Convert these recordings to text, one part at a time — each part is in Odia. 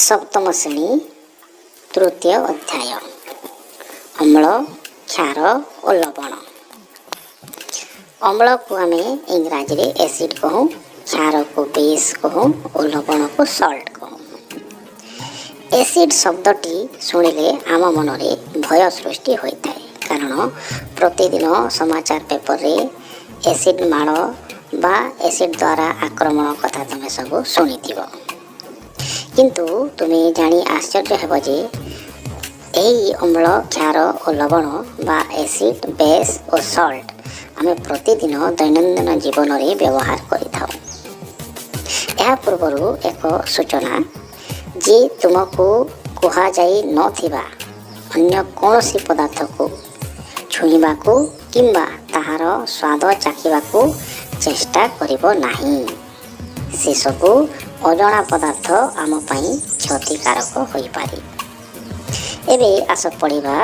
ସପ୍ତମ ଶ୍ରେଣୀ, ତୃତୀୟ ଅଧ୍ୟାୟ, ଅମ୍ଳ, କ୍ଷାର ଓ ଲବଣ। ଅମ୍ଳକୁ ଆମେ ଇଂରାଜୀରେ ଏସିଡ୍ କହୁ, କ୍ଷାରକୁ ବେସ୍ କହୁ ଓ ଲବଣକୁ ସଲ୍ଟ କହୁ। ଏସିଡ୍ ଶବ୍ଦଟି ଶୁଣିଲେ ଆମ ମନରେ ଭୟ ସୃଷ୍ଟି ହୋଇଥାଏ, କାରଣ ପ୍ରତିଦିନ ସମାଚାର ପେପରରେ ଏସିଡ୍ ମାଡ଼ ବା ଏସିଡ୍ ଦ୍ୱାରା ଆକ୍ରମଣ କଥା ତୁମେ ସବୁ ଶୁଣିଥିବ। କିନ୍ତୁ ତୁମେ ଜାଣି ଆଶ୍ଚର୍ଯ୍ୟ ହେବ ଯେ ଏହି ଅମ୍ଳ, କ୍ଷାର ଓ ଲବଣ ବା ଏସିଡ୍, ବେସ୍ ଓ ସଲ୍ଟ ଆମେ ପ୍ରତିଦିନ ଦୈନନ୍ଦିନ ଜୀବନରେ ବ୍ୟବହାର କରିଥାଉ। ଏହା ପୂର୍ବରୁ ଏକ ସୂଚନା ଯେ ତୁମକୁ କୁହାଯାଇ ନଥିବା ଅନ୍ୟ କୌଣସି ପଦାର୍ଥକୁ ଛୁଇଁବାକୁ କିମ୍ବା ତାହାର ସ୍ୱାଦ ଚାଖିବାକୁ ଚେଷ୍ଟା କରିବ ନାହିଁ। ସେସବୁ ଅଜଣା ପଦାର୍ଥ ଆମ ପାଇଁ କ୍ଷତିକାରକ ହୋଇପାରେ। ଏବେ ଆସ ପଢ଼ିବା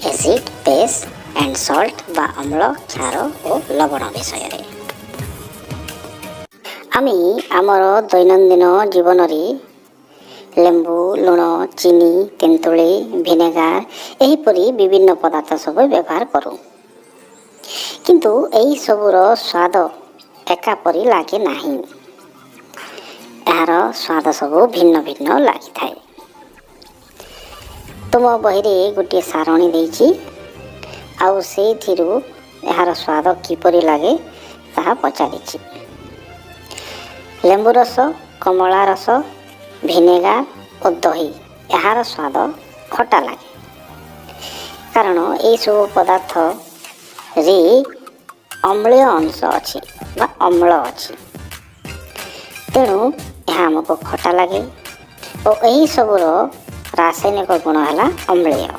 ଏସିଡ୍, ବେସ୍ ଆଣ୍ଡ ସଲ୍ଟ ବା ଅମ୍ଳ, କ୍ଷାର ଓ ଲବଣ ବିଷୟରେ। ଆମେ ଆମର ଦୈନନ୍ଦିନ ଜୀବନରେ ଲେମ୍ବୁ, ଲୁଣ, ଚିନି, ତେନ୍ତୁଳି, ଭିନେଗାର ଏହିପରି ବିଭିନ୍ନ ପଦାର୍ଥ ସବୁ ବ୍ୟବହାର କରୁ। କିନ୍ତୁ ଏହିସବୁର ସ୍ୱାଦ ଏକାପରି ଲାଗେ ନାହିଁ। ଏହାର ସ୍ୱାଦ ସବୁ ଭିନ୍ନ ଭିନ୍ନ ଲାଗିଥାଏ। ତୁମ ବହିରେ ଗୋଟିଏ ସାରଣୀ ଦେଇଛି ଆଉ ସେଇଥିରୁ ଏହାର ସ୍ୱାଦ କିପରି ଲାଗେ ତାହା ପଚାରିଛି। ଲେମ୍ବୁ ରସ, କମଳା ରସ, ଭିନେଗାର ଓ ଦହି, ଏହାର ସ୍ୱାଦ ଖଟା ଲାଗେ, କାରଣ ଏହିସବୁ ପଦାର୍ଥରେ ଅମ୍ଳୀୟ ଅଂଶ ଅଛି ବା ଅମ୍ଳ ଅଛି। ତେଣୁ ଏହା ଆମକୁ ଖଟା ଲାଗେ ଓ ଏହିସବୁର ରାସାୟନିକ ଗୁଣ ହେଲା ଅମ୍ଳୀୟ।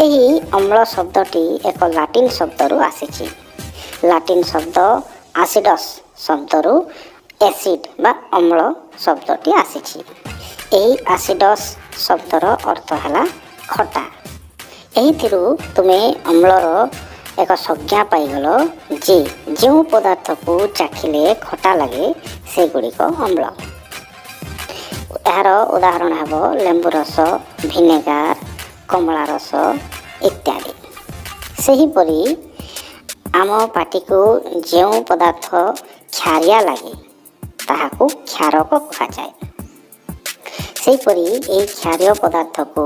ଏହି ଅମ୍ଳ ଶବ୍ଦଟି ଏକ ଲାଟିନ୍ ଶବ୍ଦରୁ ଆସିଛି। ଲାଟିନ୍ ଶବ୍ଦ ଆସିଡସ୍ ଶବ୍ଦରୁ ଏସିଡ୍ ବା ଅମ୍ଳ ଶବ୍ଦଟି ଆସିଛି। ଏହି ଆସିଡସ୍ ଶବ୍ଦର ଅର୍ଥ ହେଲା ଖଟା। ଏହିଥିରୁ ତୁମେ ଅମ୍ଳର ଏକ ସଂଜ୍ଞା ପାଇଗଲ ଯେ ଯେଉଁ ପଦାର୍ଥକୁ ଚାଖିଲେ ଖଟା ଲାଗେ, ସେଗୁଡ଼ିକ ଅମ୍ଳ। ଏହାର ଉଦାହରଣ ହେବ ଲେମ୍ବୁ ରସ, ଭିନେଗାର, କମଳା ରସ ଇତ୍ୟାଦି। ସେହିପରି ଆମ ପାଟିକୁ ଯେଉଁ ପଦାର୍ଥ କ୍ଷାରିଆ ଲାଗେ, ତାହାକୁ କ୍ଷାରକ କୁହାଯାଏ। ସେହିପରି ଏହି କ୍ଷାରୀୟ ପଦାର୍ଥକୁ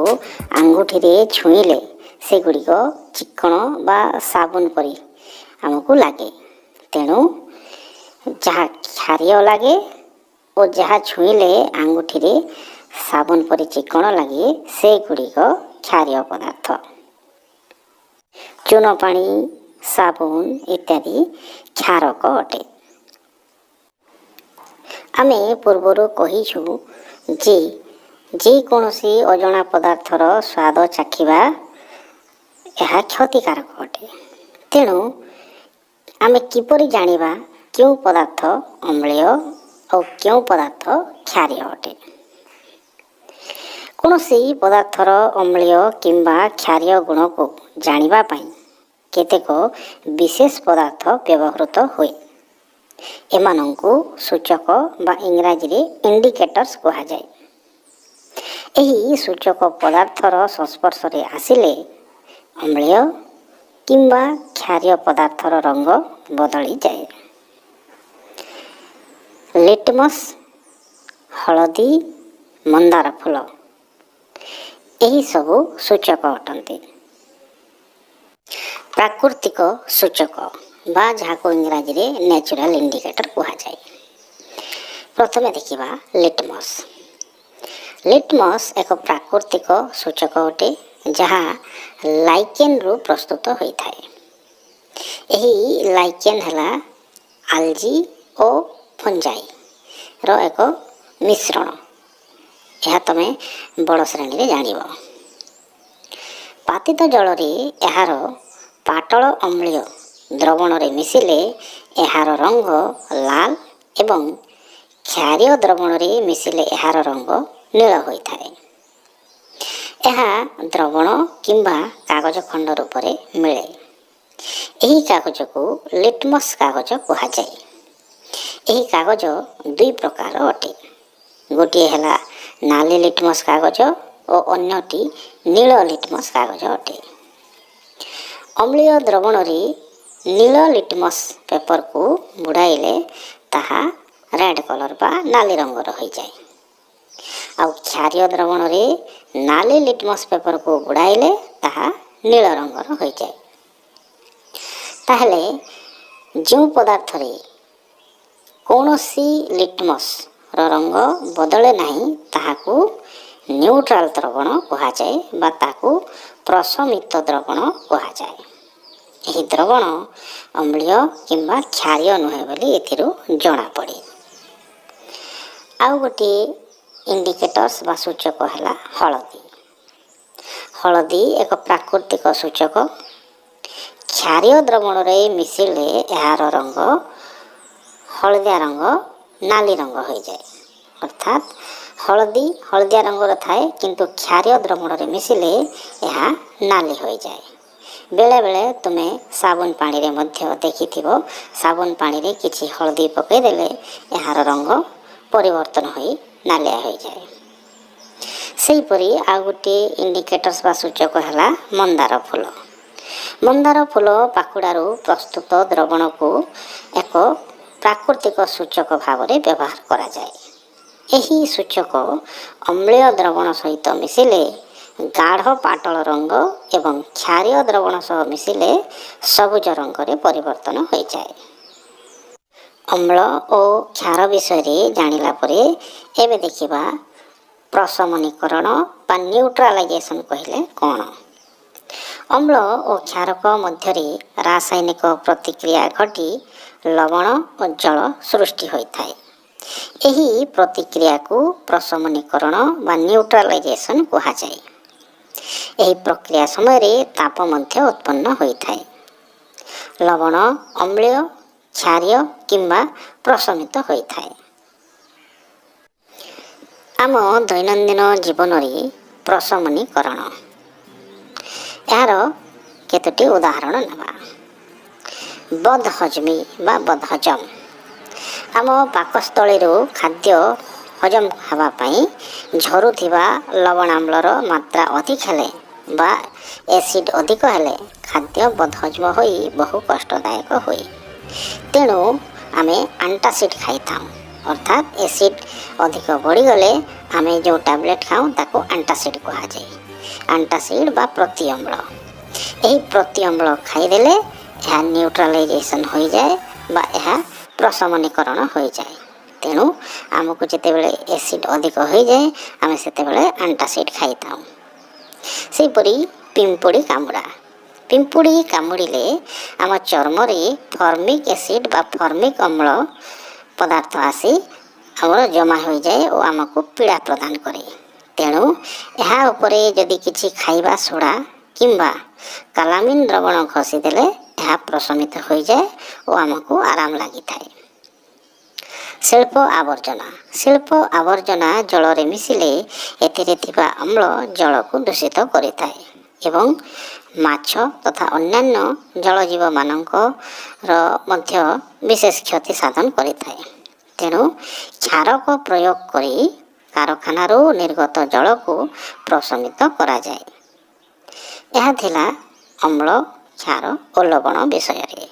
ଆଙ୍ଗୁଠିରେ ଛୁଇଁଲେ ସେଗୁଡ଼ିକ ଚିକ୍କଣ ବା ସାବୁନ ପରି ଆମକୁ ଲାଗେ। ତେଣୁ ଯାହା କ୍ଷାରୀୟ ଲାଗେ ଓ ଯାହା ଛୁଇଁଲେ ଆଙ୍ଗୁଠିରେ ସାବୁନ ପରି ଚିକ୍କଣ ଲାଗେ, ସେଗୁଡ଼ିକ କ୍ଷାରୀୟ ପଦାର୍ଥ। ଚୂନ ପାଣି, ସାବୁନ ଇତ୍ୟାଦି କ୍ଷାରକ ଅଟେ। ଆମେ ପୂର୍ବରୁ କହିଛୁ ଯେ ଯେକୌଣସି ଅଜଣା ପଦାର୍ଥର ସ୍ୱାଦ ଚାଖିବା ଏହା କ୍ଷତିକାରକ ଅଟେ। ତେଣୁ ଆମେ କିପରି ଜାଣିବା କେଉଁ ପଦାର୍ଥ ଅମ୍ଳୀୟ ଓ କେଉଁ ପଦାର୍ଥ କ୍ଷାରୀୟ ଅଟେ? କୌଣସି ପଦାର୍ଥର ଅମ୍ଳୀୟ କିମ୍ବା କ୍ଷାରୀୟ ଗୁଣକୁ ଜାଣିବା ପାଇଁ କେତେକ ବିଶେଷ ପଦାର୍ଥ ବ୍ୟବହୃତ ହୁଏ। ଏମାନଙ୍କୁ ସୂଚକ ବା ଇଂରାଜୀରେ ଇଣ୍ଡିକେଟର୍ସ କୁହାଯାଏ। ଏହି ସୂଚକ ପଦାର୍ଥର ସଂସ୍ପର୍ଶରେ ଆସିଲେ ଅମ୍ଳୀୟ କିମ୍ବା କ୍ଷାରୀୟ ପଦାର୍ଥର ରଙ୍ଗ ବଦଳିଯାଏ। ଲିଟମସ୍, ହଳଦୀ, ମନ୍ଦାର ଫୁଲ ଏହିସବୁ ସୂଚକ ଅଟନ୍ତି। ପ୍ରାକୃତିକ ସୂଚକ ବା ଯାହାକୁ ଇଂରାଜୀରେ ନ୍ୟାଚୁରାଲ ଇଣ୍ଡିକେଟର କୁହାଯାଏ। ପ୍ରଥମେ ଦେଖିବା ଲିଟମସ୍। ଲିଟମସ୍ ଏକ ପ୍ରାକୃତିକ ସୂଚକ ଅଟେ, ଯାହା ଲାଇକେନ୍ରୁ ପ୍ରସ୍ତୁତ ହୋଇଥାଏ। ଏହି ଲାଇକେନ୍ ହେଲା ଆଲଜି ଓ ଫଞ୍ଜାଇର ଏକ ମିଶ୍ରଣ। ଏହା ତୁମେ ବଡ଼ ଶ୍ରେଣୀରେ ଜାଣିବ। ପାତିତ ଜଳରେ ଏହାର ପାଟଳ ଅମ୍ଳୀୟ ଦ୍ରବଣରେ ମିଶିଲେ ଏହାର ରଙ୍ଗ ଲାଲ ଏବଂ କ୍ଷାରୀୟ ଦ୍ରବଣରେ ମିଶିଲେ ଏହାର ରଙ୍ଗ ନୀଳ ହୋଇଥାଏ। ଏହା ଦ୍ରବଣ କିମ୍ବା କାଗଜ ଖଣ୍ଡ ରୂପରେ ମିଳେ। ଏହି କାଗଜକୁ ଲିଟମସ୍ କାଗଜ କୁହାଯାଏ। ଏହି କାଗଜ ଦୁଇ ପ୍ରକାର ଅଟେ। ଗୋଟିଏ ହେଲା ନାଲି ଲିଟମସ୍ କାଗଜ ଓ ଅନ୍ୟଟି ନୀଳ ଲିଟମସ୍ କାଗଜ ଅଟେ। ଅମ୍ଳୀୟ ଦ୍ରବଣରେ ନୀଳ ଲିଟମସ୍ ପେପରକୁ ବୁଡ଼ାଇଲେ ତାହା ରେଡ୍ କଲର୍ ବା ନାଲି ରଙ୍ଗର ହୋଇଯାଏ, ଆଉ କ୍ଷାରୀୟ ଦ୍ରବଣରେ ନାଲି ଲିଟମସ୍ ପେପରକୁ ବୁଡ଼ାଇଲେ ତାହା ନୀଳ ରଙ୍ଗର ହୋଇଯାଏ। ତାହେଲେ ଯେଉଁ ପଦାର୍ଥରେ କୌଣସି ଲିଟମସ୍ର ରଙ୍ଗ ବଦଳେ ନାହିଁ, ତାହାକୁ ନ୍ୟୁଟ୍ରାଲ ଦ୍ରବଣ କୁହାଯାଏ ବା ତାକୁ ପ୍ରଶମିତ ଦ୍ରବଣ କୁହାଯାଏ। ଏହି ଦ୍ରବଣ ଅମ୍ଳୀୟ କିମ୍ବା କ୍ଷାରୀୟ ନୁହେଁ ବୋଲି ଏଥିରୁ ଜଣାପଡ଼େ। ଆଉ ଗୋଟିଏ ଇଣ୍ଡିକେଟର୍ସ ବା ସୂଚକ ହେଲା ହଳଦୀ। ହଳଦୀ ଏକ ପ୍ରାକୃତିକ ସୂଚକ। କ୍ଷାରୀୟ ଦ୍ରବଣରେ ମିଶିଲେ ଏହାର ରଙ୍ଗ ହଳଦିଆ ରଙ୍ଗ ନାଲି ରଙ୍ଗ ହୋଇଯାଏ। ଅର୍ଥାତ୍ ହଳଦୀ ହଳଦିଆ ରଙ୍ଗର ଥାଏ, କିନ୍ତୁ କ୍ଷାରୀୟ ଦ୍ରବଣରେ ମିଶିଲେ ଏହା ନାଲି ହୋଇଯାଏ। ବେଳେବେଳେ ତୁମେ ସାବୁନ ପାଣିରେ ମଧ୍ୟ ଦେଖିଥିବ, ସାବୁନ ପାଣିରେ କିଛି ହଳଦୀ ପକାଇଦେଲେ ଏହାର ରଙ୍ଗ ପରିବର୍ତ୍ତନ ହୋଇ ନାଲିଆ ହୋଇଯାଏ। ସେହିପରି ଆଉ ଗୋଟିଏ ଇଣ୍ଡିକେଟର୍ସ ବା ସୂଚକ ହେଲା ମନ୍ଦାର ଫୁଲ। ମନ୍ଦାର ଫୁଲ ପାଖୁଡ଼ାରୁ ପ୍ରସ୍ତୁତ ଦ୍ରବଣକୁ ଏକ ପ୍ରାକୃତିକ ସୂଚକ ଭାବରେ ବ୍ୟବହାର କରାଯାଏ। ଏହି ସୂଚକ ଅମ୍ଳୀୟ ଦ୍ରବଣ ସହିତ ମିଶିଲେ ଗାଢ଼ ପାଟଳ ରଙ୍ଗ ଏବଂ କ୍ଷାରୀୟ ଦ୍ରବଣ ସହ ମିଶିଲେ ସବୁଜ ରଙ୍ଗରେ ପରିବର୍ତ୍ତନ ହୋଇଯାଏ। ଅମ୍ଳ ଓ କ୍ଷାର ବିଷୟରେ ଜାଣିଲା ପରେ ଏବେ ଦେଖିବା ପ୍ରଶମନୀକରଣ ବା ନ୍ୟୁଟ୍ରାଲାଇଜେସନ୍ କହିଲେ କ'ଣ? ଅମ୍ଳ ଓ କ୍ଷାରକ ମଧ୍ୟରେ ରାସାୟନିକ ପ୍ରତିକ୍ରିୟା ଘଟି ଲବଣ ଓ ଜଳ ସୃଷ୍ଟି ହୋଇଥାଏ। ଏହି ପ୍ରତିକ୍ରିୟାକୁ ପ୍ରଶମନୀକରଣ ବା ନ୍ୟୁଟ୍ରାଲାଇଜେସନ୍ କୁହାଯାଏ। ଏହି ପ୍ରକ୍ରିୟା ସମୟରେ ତାପ ମଧ୍ୟ ଉତ୍ପନ୍ନ ହୋଇଥାଏ। ଲବଣ ଅମ୍ଳୀୟ, କ୍ଷାରୀୟ କିମ୍ବା ପ୍ରଶମିତ ହୋଇଥାଏ। ଆମ ଦୈନନ୍ଦିନ ଜୀବନରେ ପ୍ରଶମନୀକରଣ, ଏହାର କେତୋଟି ଉଦାହରଣ ନେବା। ବଦହଜମି ବା ବଦହଜମ। ଆମ ପାକସ୍ଥଳୀରୁ ଖାଦ୍ୟ ହଜମ ହେବା ପାଇଁ ଝରୁଥିବା ଲବଣାମ୍ଳର ମାତ୍ରା ଅଧିକ ହେଲେ ବା ଏସିଡ୍ ଅଧିକ ହେଲେ ଖାଦ୍ୟ ବଦହଜମ ହୋଇ ବହୁ କଷ୍ଟଦାୟକ ହୁଏ। ତେଣୁ ଆମେ ଆଣ୍ଟାସିଡ୍ ଖାଇଥାଉ। ଅର୍ଥାତ୍ ଏସିଡ୍ ଅଧିକ ବଢ଼ିଗଲେ ଆମେ ଯେଉଁ ଟ୍ୟାବଲେଟ୍ ଖାଉଁ, ତାକୁ ଆଣ୍ଟାସିଡ୍ କୁହାଯାଏ। ଆଣ୍ଟାସିଡ୍ ବା ପ୍ରତିଅମ୍ଳ। ଏହି ପ୍ରତିଅମ୍ଳ ଖାଇଦେଲେ ଏହା ନ୍ୟୁଟ୍ରାଲାଇଜେସନ୍ ହୋଇଯାଏ ବା ଏହା ପ୍ରଶମନୀକରଣ ହୋଇଯାଏ। ତେଣୁ ଆମକୁ ଯେତେବେଳେ ଏସିଡ୍ ଅଧିକ ହୋଇଯାଏ, ଆମେ ସେତେବେଳେ ଆଣ୍ଟାସିଡ୍ ଖାଇଥାଉ। ସେହିପରି ପିମ୍ପୁଡ଼ି କାମୁଡ଼ା। ପିମ୍ପୁଡ଼ି କାମୁଡ଼ିଲେ ଆମ ଚର୍ମରେ ଫର୍ମିକ୍ ଏସିଡ୍ ବା ଫର୍ମିକ୍ ଅମ୍ଳ ପଦାର୍ଥ ଆସି ଆମର ଜମା ହୋଇଯାଏ ଓ ଆମକୁ ପୀଡ଼ା ପ୍ରଦାନ କରେ। ତେଣୁ ଏହା ଉପରେ ଯଦି କିଛି ଖାଇବା ସୋଡ଼ା କିମ୍ବା କାଲାମିନ୍ ଦ୍ରବଣ ଘଷିଦେଲେ ଏହା ପ୍ରଶମିତ ହୋଇଯାଏ ଓ ଆମକୁ ଆରାମ ଲାଗିଥାଏ। ଶିଳ୍ପ ଆବର୍ଜନା। ଶିଳ୍ପ ଆବର୍ଜନା ଜଳରେ ମିଶିଲେ ଏଥିରେ ଥିବା ଅମ୍ଳ ଜଳକୁ ଦୂଷିତ କରିଥାଏ ଏବଂ ମାଛ ତଥା ଅନ୍ୟାନ୍ୟ ଜଳଜୀବମାନଙ୍କର ମଧ୍ୟ ବିଶେଷ କ୍ଷତି ସାଧନ କରିଥାଏ। ତେଣୁ କ୍ଷାରକ ପ୍ରୟୋଗ କରି କାରଖାନାରୁ ନିର୍ଗତ ଜଳକୁ ପ୍ରଶମିତ କରାଯାଏ। ଏହା ଥିଲା ଅମ୍ଳ, କ୍ଷାର ଓ ଲବଣ ବିଷୟରେ।